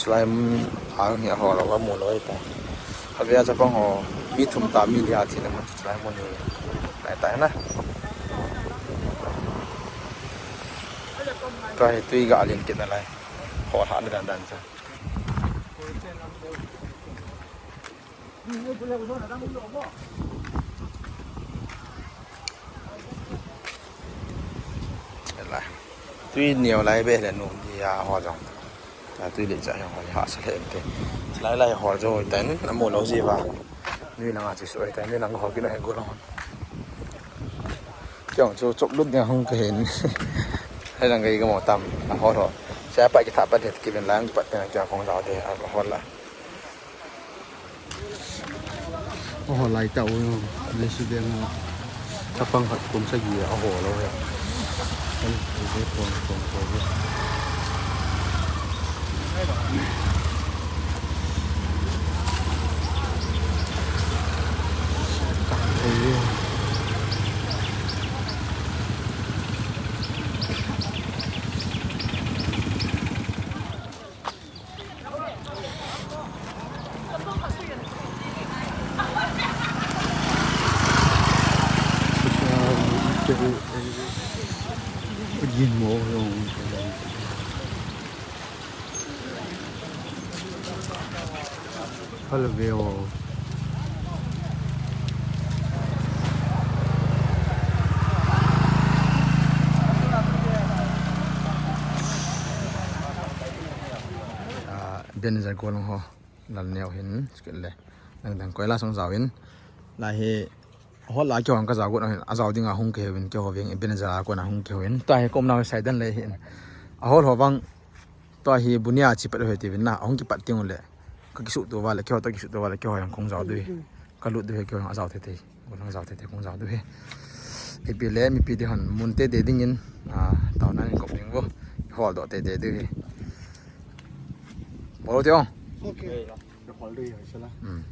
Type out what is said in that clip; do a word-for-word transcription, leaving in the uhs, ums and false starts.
Lai, ang hi ahol lou, amu lou ta. Avea chapang ho, mi thum ta, mi li a thi na mun lai mun ni. Lai ta na. Tua hi tui ga len kit na lai. Hol ha na dan dan cha. Lai. Tui neo lai be le nu dia ho jong. Ta tui le cha jong ha sa le te. Lai lai ho jo ta ni na mu lo ji ba. Ni na nga chi so ta ni na ho ki na he go lo. Kyong chu chop lut dia hung ka hin. Hai lang gai ka mo tam. A ho ho. Sa pa ki tha pa le ki ben lang pa te na kya kong da de a ho la. Oho, lai ta u, resident ho. Chapang khat kum sagi a ho lo he. Kan, kan, kan, kan, kan. Hello, veo. Ah, Ebenezer Golhang ho. Lal neo hin, sikit le. Dang dang koila song jao hin. Lai hi, hol la kihong ka jao got hin. A jao ding a hung ke hin, ke ho veng Ebenezer a kona hung ke hin. Tua hi kom na sai dan le hin. A hol ho vang, tua hi bunia chi pat ho ti vin na, hung ki pat ting le. Ka ki su tu va le, ke ho ta ki su tu va le, ke ho yang kong jao du hi. Ka lut du hi, ke ho yang a jao te te. Golhang jao te te kong jao du hi. Ipi le, mipi di han, mun te te ding in, a, tao nan in kop ding vo. Hol do te te du hi. Bol te ong. Okay. Hol du hi, sala. Hmm.